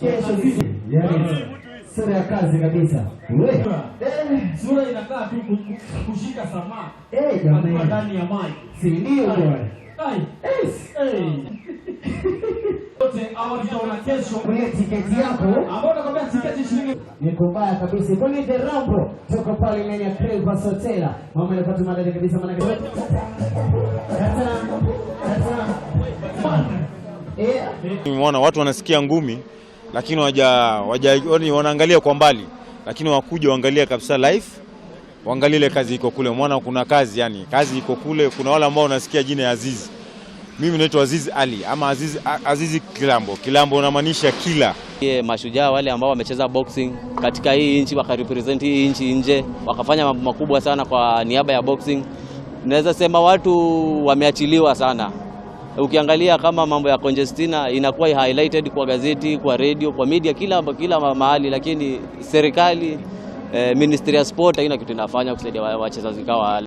Kesho sisi. Yaani sura ya kazi kabisa. We. Sura inakaa tu kushika samaki Eh, akiwa jamani. Ndani ya maji. Si ndio bwana? Ai. Eh. Wote ama tutaona kesho. Kwa hiyo tiketi yako Ambao nakwambia tiketi shilingi ni kubaya kabisa. Kwani The Rambo toka pale ndani ya Crevas Hotel. Mama alipata madadi kabisa maana tata tata. Eh. Nimeona watu wanasikia ngumi lakini waja, waja, yani wanaangalia kwa mbali, lakini wakuja waangalia kabisa live, waangalie ile kazi iko kule. Umeona kuna kazi, yani kazi iko kule. Kuna wale ambao wanasikia jina ya Azizi. Mimi naitwa Aziz Ali ama Aziz, Azizi Kilambo. Kilambo unamaanisha kila Mashujaa wale ambao wamecheza boxing katika hii nchi, wakarepresent hii nchi nje, wakafanya mambo makubwa sana kwa niaba ya boxing. Naweza sema watu wameachiliwa sana. Ukiangalia kama mambo ya Conjestina inakuwa highlighted kwa gazeti, kwa radio, kwa media, kila mahali, lakini serikali, Ministry ya Sport haina kitu inafanya kusaidia wachezaji kama wale.